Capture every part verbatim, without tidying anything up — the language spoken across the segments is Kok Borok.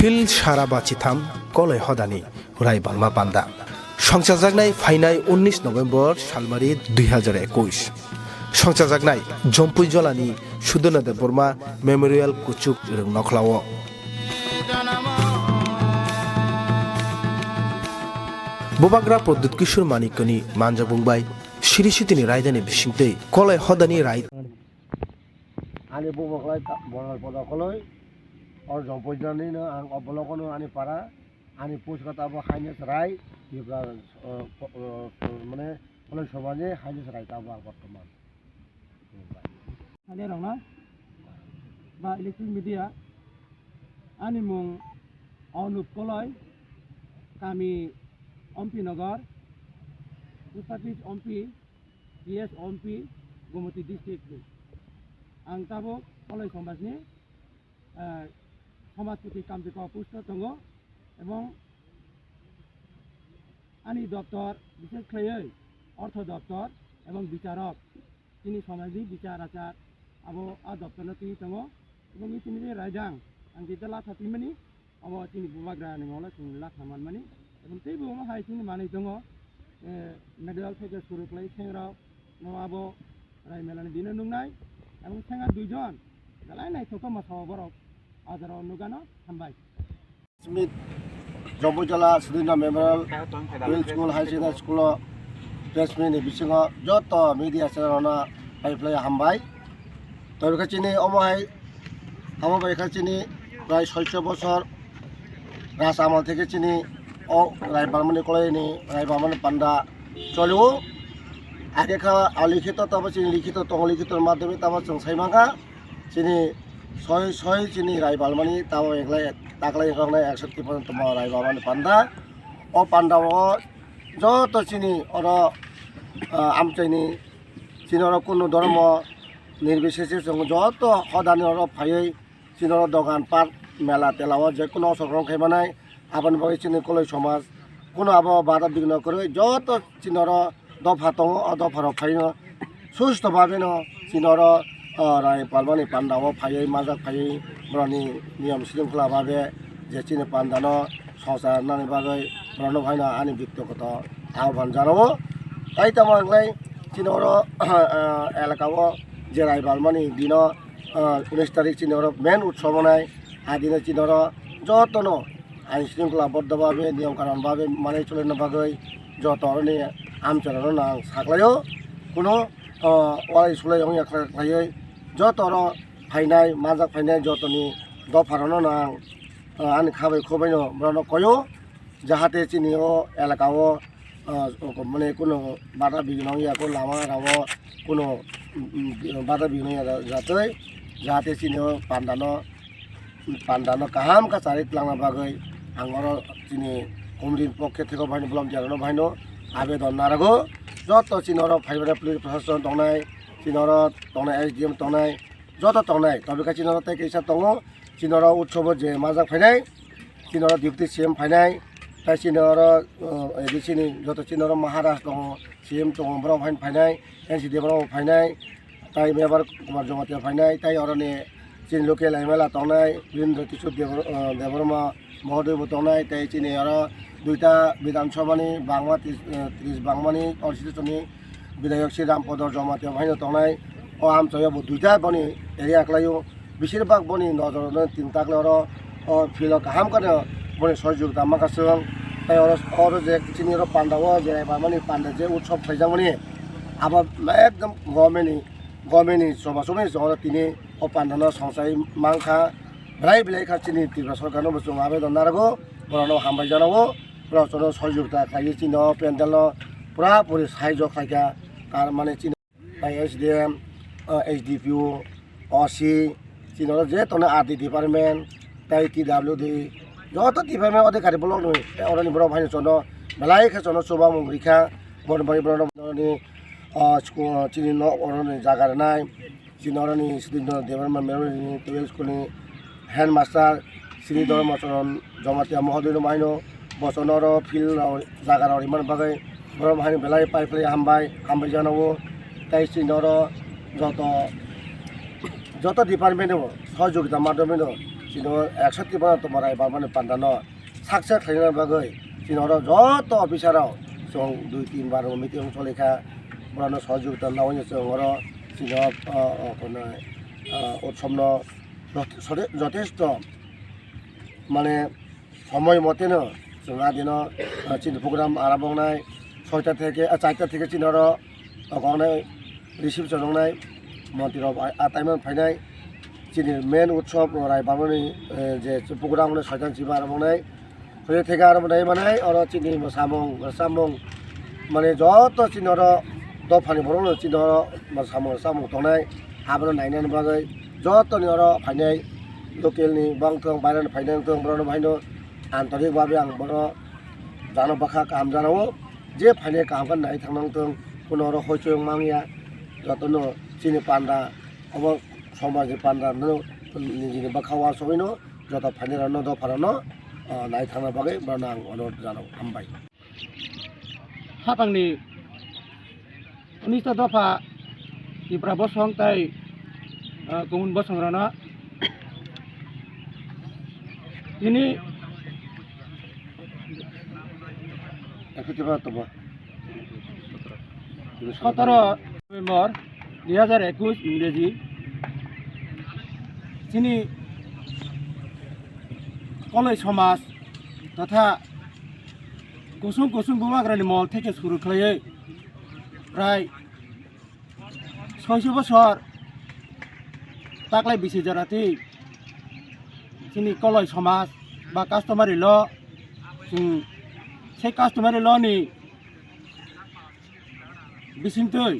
Bil sara bachitham koloi hodani Raibalma panda. Songchajaknai phainai unnish November salmari dui hazar ekush. Songchajaknai Jompui Jolani Sudurna Debbarma Memorial Kuchuk Rwngnokhlao. Bubagra Pradyut Kishore Manikyani manjakmung bai Siri Sitini raidani bisingtwi koloi hodani rai. Ani bubagra ta-, Bonal Poda Koloi, o Jompui Jolani no ang o block no ani para. Ani post khe tabuk Haines Rai, Tripura, uh, po-, uh, mane, Koloi Somajni Haines Rai tabuk ang bortoman. Thani rok no ba electronic media, ani mung Anup Koloi, kami Ompi Nagar, post office Ompi, P S Ompi, Gomoti district ni. Ang tabuk Koloi Somajni, uh, Somajpati Kamtikor post o tongo, ebong ani doptor, bishes khlaiwi ortho doptor ebong bicharok, chini somajni bichar achar abo a doptorno twi tongo, ebong chini je raidang ang je latha twimani, abo chini bubagra ni molo chini latha manmani, ebong teibo omo hai chini manwi tongo, eh, medal theke suru khlai sengrok no abo Rai Melani dino nungnai, ebong senga duijon belai naithok tongma sao borok. Ajaro nugano hambai. Smith Jompui Jola Sudurna Memorial Middle School, Higher Secondary School o press meet ni bisingo joto media channel rokno pai phlai hambai. Tobe khe chini omo hai, amo bai khe chini prai soicho bosor raj amal theke chini o Raibalmani koloi ni Raibalmani panda cholio. Age kha alikhito tabo chini likhito tongo, likhito madhyome tabo chwng sai mankha. Chini soi soi chini Raibalmani tamo eklai taklai roknai ekso tipano tamo Raibalmani panda. O panda o joto chini oro, ah, amchaini chini oro kunu dhormo nirbisese chwng joto hodani oro phaiwi chini oro dogan pat mela tela o je kunu osok rong khai manai. Aboni bagwi chini koloi somaj kunu abo bada bigno kwrwi joto chini oro dopha tongo, o dopha rok phaino susto babe no chini oro, o, Raibalmani panda o phaiwi majak phaiwi borokni niyom shrinkhola babe je chini panda no songchar nani bagwi borokno phaino ani byaktigoto ahban janao. Tai tamo wngkhlai chini oro, o, elaka o je Raibalmani dino, o, unis tarik chini oro main utsob wngnai, a dino chini oro jotono ain shrinkhola boddo babe, niyom kanon babe manwi cholaina bagwi joto oroni amchairokno ang saklaio. Kuno, o, walai sulai wngya khlaiwi joto oro phainai, manjak phainai jotoni dopharokno ang, o, ani khabai khobaino borokno koio, jahate chini o elaka o, o, mane kuno bada bigno wngya, kuno lama rao kuno, mm, mm, bada bigno wngya jatwi, jahate chini o pandano pandano kaham khe charwi twlangna bagwi ang oro chini committee ni pokhe thwikhok bahaino volunteer rokno bahaino abedon narwgo. Joto chini oro phaibaino police proshashan tongnai, chini oro tongnai S D M tongnai, joto tongnai. Tobikha chini oro tei kaisa tongo, chini oro utsobo je majak phainai, chini oro deputy C M phainai, tei chini oro, uh, A D C ni joto chini oro Maharaj tongo, C M tongo, borok haino phainai, N C D borok phainai, tai Mebar Kumar Jamatia phainai, tai oroni chini local M L A tongnai, Birendra Kishore Debor-, uh, Debbarma Mohodoy bo tongnai, tai chini oro duita Bidhan Sabha ni bangma tris, uh, tris bangmani constituency ni Bidhayok Sri Rampodo Jamatia phaino tongnai, o amchaio bo duita boni area kwlaio. Besir bak boni nojor no tin takle oro, o field o kaham khe no boni sohojogita mankha chwng. Tai oro, oro je chini oro panda o je Raibalmani panda je utsob khlaijakmani abo ekdom government ni, government ni choba chobani chwng oro tini o panda no songchai mankha. Belai belai kha chini Tripura sorkar no bo chwng abedon narwgo, borok no hambai janao, borok chwng no sohojogita khlaiwi chini o pandal no pura puri sahajyo khlaikha, tar mane chini tai S D M, o, S D P O, O C, chini oro je tongnai R D department, tai T W D, joto department odhikari block ni, tai oroni borok haino chwng no belai khe chwng no chubamung rikha, borok bai borok no oroni, o, school, chini nok oroni jaga rwnai, chini oroni Sudurna Debbarma Memorial ni School ni headmaster, Sri Dharma Charan Jamatia Mohodoy no bahaino bochon oro field rok jaga rok rimani bagwi borok bahaino belai pai phlai hambai, hambai janao. Tai chini oro joto, joto department o sohojogita madhyome no Chini o ekso tipano tongma Rai Balmani panda no success khlaina bagwi chini oro joto officer rok chwng dui tin bar meeting choli kha, borok no sohojogita nawi chwng oro chini o, o, o, kono, o, utsob no jote-, jotesto mane somoi mote no chwng a dino, ah, chini program arambh wngnai soita theke, ah, charta theke chini oro tongnai, reception wngnai, montri rok a-, ataimani phainai, chini main utsob Rai Balmani, eh, je program wngnai soita ni simi arambh wngnai, soita theke arambh wngnai manai oro chini samung samung mane joto chini oro dophani borok no chini oro samung samung tongnai, abono nainani bagwi jotoni oro phainai, local ni bang thung, bairani phainai thung, borok no baino antorik bhabe ang bono jano bwkha kaham janao, je phainai kaham khe nai thang nang thung, kuno oro hoichoi wng mangya, jotono chini panda obo somaj ni panda no nijini bwkha uansugwi no joto phainai rok no dopha rok no, ah, nai thangna bagwi borok no ang onurodh janao, hambai. Hapangni unis ta dopha Tipra bosong tai, ah, Kumun bosong rano tini ekho Tipra tobo. Sotoro November dui hajar ekush Ingreji chini Koloi somaj totha kusung kusung bubagrani mol theke suru khlaiwi prai soiso bosor taklai bisi jora twi chini Koloi somaj ba customary law, chwng sei customary law ni bisingtwi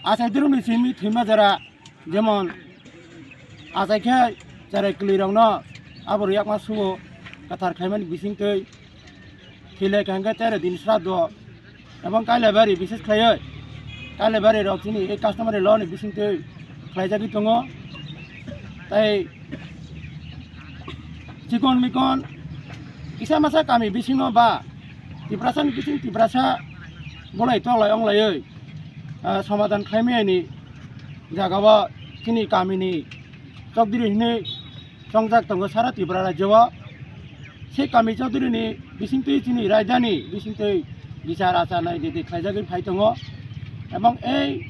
achai dirokni simi thwima jora, jemon achai khe cherai kwlwirokno aboni yakma suo kwthar khlaimani bisingtwi thwilai kaham khe tere din sraddo ebong kailabari bises khlaiwi kailabari rok chini ei customary law ni bisingtwi khlaijagwi tongo. Tai chikon mikon kisa masa kami bisingo ba Tiprasa ni bising Tiprasa bolai toklai onglaiwi, ah, somadan khlaimani jagao chini kamini chokdiri hinwi chongjak tongo sara Tripura rajyo o. Se kami chokdiri ni bisingtwi chini rajdhani bisingtwi bichar achar nai didi khlaijagwi phai tongo. Ebong ei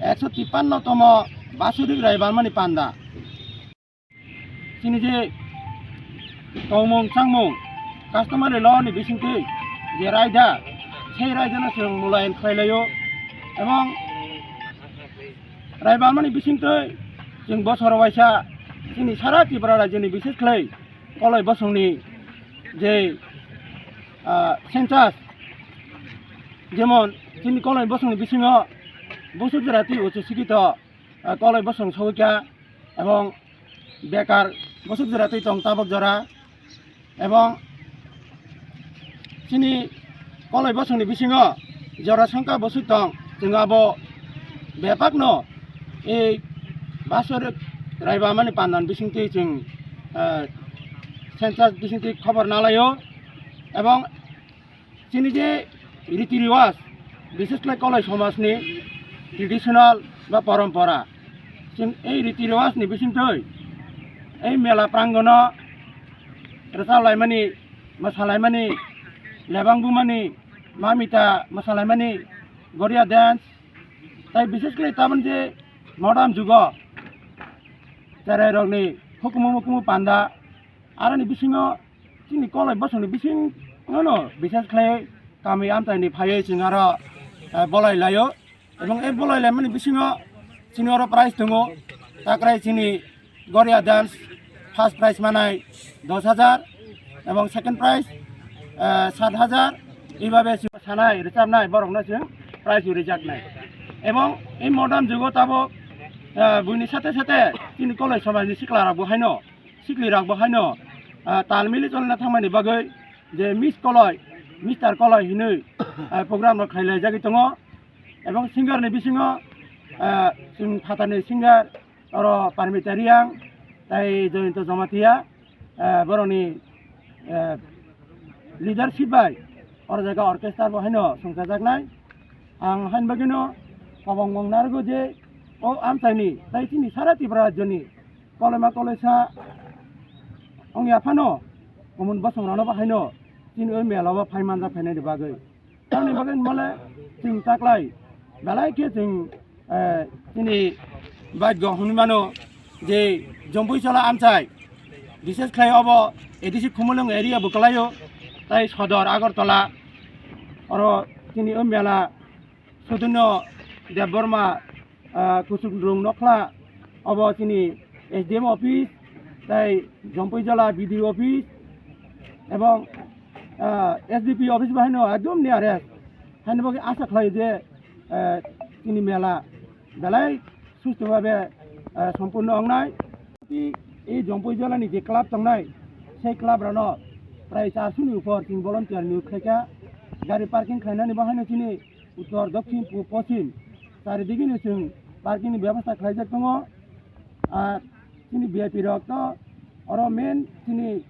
ekso tippanno tomo Basurik Rai Balmani panda chini je tongmung changmung customary law ni bisingtwi je raida, sei raida no chwng mulayan khlai laio. Ebong Rai Balmani bisingtwi chwng bosoro waisa chini sara Tripura rajyoni bises khlai Koloi bosongni je, ah, census, jemon chini Koloi bosongni bisingo busuk jora twi uchu sikito, ah, Koloi bosong sogwi kha, ebong bekar busuk jora twi tong tabok jora, ebong chini Koloi bosongni bisingo jora songkha busuk tong, chwng abo bebakno ei Basurik Rai Balmani pandan bisingtwi chwng, eh, census bisingtwi khobor nalaio, ebong chini je riti riwaj, bises khlai Koloi somajni traditional ba porompora, chwng ei riti riwajni bisingtwi ei mela prangono rwchap laimani, mwsa laimani, lebang bumani, mamita mwsa laimani, goria dance, tai bises khlai tabon je modern jugo cherai rokni hukumu mukumu panda, aroni bisingo chini Koloi bosongni bisingono bises khlai kami amchaini phaiwi chwng aro, eh, bolai laio. Ebong e bolai laimani bisingo chini oro prize tongo, takrai chini Goria dance first prize manai dos hajar, ebong second prize, eh, sat hajar, ibabe si sanai, rwchapnai, borokno chwng prize o rijaknai. Ebong e modern jugo tabok, eh, buini sate sate chini Koloi somajni siklarokbo haino, siklirokbo haino, eh, tal mili cholna thangmani bagwi je Miss Koloi, Mister Koloi hinwi, eh, program rok khlailaijagwi tongo. Ebong singer ni bisingo, eh, chwng phatarni singer, oro Parmita Reang, tai Jayanta Jamatia, eh, borokni, eh, leadership bai oro jaga orchestra bo haino songchajaknai. Ang hain bagwino kobong mung narwgo je o amchaini tai chini sara Tripura rajyoni Kolema koloisa wngya phano, kumun bosongrokno bo haino chini o mela o phai manjak phainani bagwi. Tamni bagwi hwnmale chwng taklai belai khe chwng, eh, chini bagyo hwnwi mano je Jompuijola amchai, bises khlai obo A D C Khumulwng area bo kwlaio, tai sodor Agartala oro chini o mela Sudunno Debbarma, ah, Kuchuk Rung Nokhla, obo chini S D M office, tai Jompuijola B D O office, ebong, ah, S D P office bahaino ekdom nearest. Haino bagwi asa khlai je, eh, chini mela belai susto babe, eh, sompurno wngnai. Ei Jompuijolani je club tongnai, sei club rano prai charso ni upor chini volunteer niyog khlaikha. Gari parking khlainani bahaino chini uttor, dokhin, pub, poschim charidigini chwng parking ni bebostha khlaijak tongo. Ar chini V I P rok to oro main chini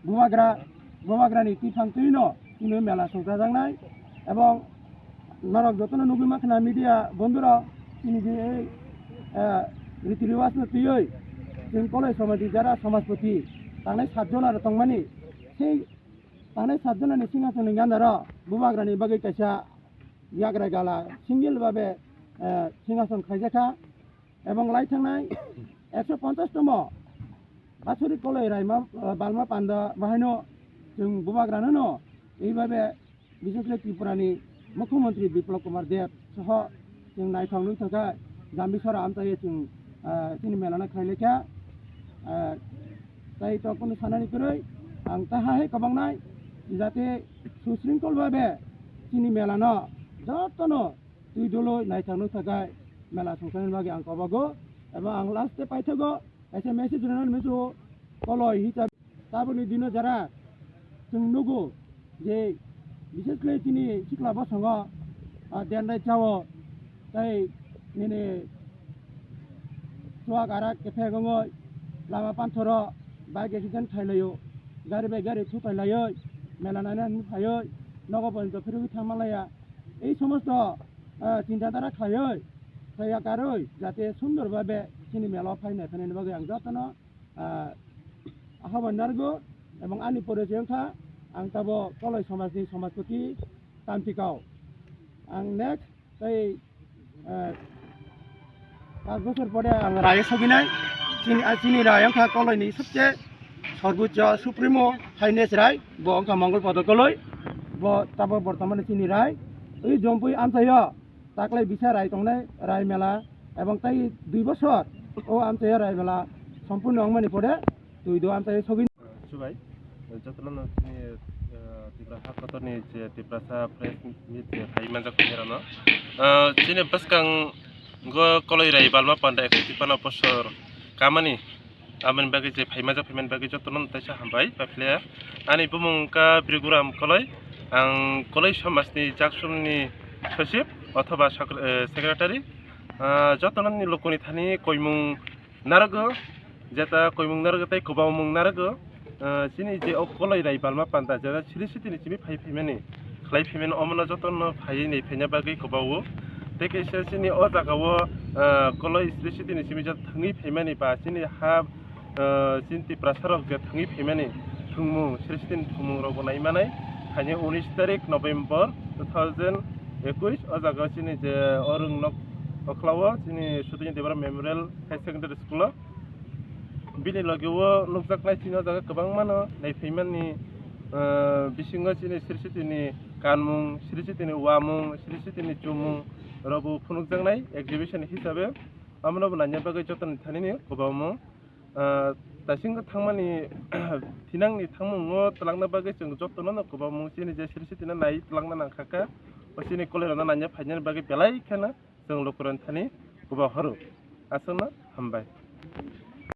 bubagra, bubagrani twiphang twino chini mela songchajaknai. Ebong norok jotono nugwi mankha na media bondhurok, chini je ei, eh, riti riwaj no twiwi chwng Koloi somajni jara somajpoti tangnai satjon aro tongmani, sei tangnai satjonani singhasonni gandaro bubagrani bagwi kaisa yagra gala single babe, eh, singhason khaijakha. Ebong lai thangnai ekso ponchash tomo Basuri Koloi Raima, eh, Balma Panda bahaino chwng bubagrano no, eibabe bises khe Tripurani Mukhyamantri Biplab Kumar Deb soho chwng naithok nukthokha Jambisora amchaio chwng, eh, chini melano khlailaikha. Eh, tai to kunu sanani kwrwi ang taha hai kwbangnai jate susringkol babe chini melano jotono twi dolo naithok nukthokha mela songchaknani bagwi ang kobogo. Ebong ang last-o paithago kaisa message rwnani muchungo Koloi hisabe tabukni dino jara chwng nugo je bises khlai chini sikla bosongo, ah, dendai chao tai nini chuak arak kephek wngwi lama panthoro bike accident khailaio, gari bai gari thupailaioi mela naina hinwi phaioi nogo pojonto phirogwi thangma laya. Ei somosto, ah, chinta dhara khlaioi, khlaiya karwi, jate sundor babe chini mela o phai naiphainani bagwi ang jotono, ah, ahobon narwgo, ebong ani porichoi wngkha, ang tabo Koloi somajni somajpoti Tamtikao. Ang next tei, ah, Panch bochor pore ang rai soginai. Chini, ah, chini rai wngkha Koloini sobse sorbocho supremo highness rai, bo wngkha Mongol Podo Koloi. Bo tabo bortomane chini rai. Ui Jompui amchaio taklai bisa rai tongnai rai mela ebong tai dui bochor o amchaio rai mela sompurno wngmani pore twi do amchaio sogwi. Chubai, jotono no chini, eh, Tripura ha kotorni je Tiprasa press meet je phai manjak tongni rano. Eh, chini bwskango Koloi rai Balma Panda ekso tipano bosor kamani, aboni bagwi je phai manjak phaimani bagwi jotono no teisa hambai paiphlaiya. Ani bumung wngkha Briguram Koloi, ang Koloi somajni jaksumni sochib othoba sakre-, eh, secretary. Eh, jotono ni lukuni thani koimung narwgo, jeta koimung narwgo tei kwbangmung narwgo. Ah, chini je o Koloi rai Balma Panda jeta Sri Sitini simi phai phaimani, khlai phaimani, omono jotono phaiwi nai phaina bagwi kwbao. Tei kaisa chini o jagao, ah, Koloi Sri Sitini simi jeta thangwi phaimani ba chini ha, ah, chini Tiprasa rok je thangwi phaimani thwngmung, Sri Sitini thwngmung rokbo nai manai. Haini unis tarik November two thousand ekush o jagao chini je o rwng nok okhlao chini Sudhir Debbarma Memorial High Secondary School o. Bini loge o nukjaknai chini o jaga kwbangmano naiphaimani, ah, bisingo chini Sri Sitini kanmung, Sri Sitini uamung, Sri Sitini chumung rokbo phunukjaknai exhibition hisabe. Abono bo naina bagwi jotoni thanini kwbangmung, ah, taisingo thangmani thinangni thangmungo twlangna bagwi chwng jotono no kwbangmung chini je Sri Sitino nai twlangna nangkha kha. O chini Koloirokno naina phainani bagwi belai kheno chwng lukurokni thani kwbang horo. Aswkno hambai.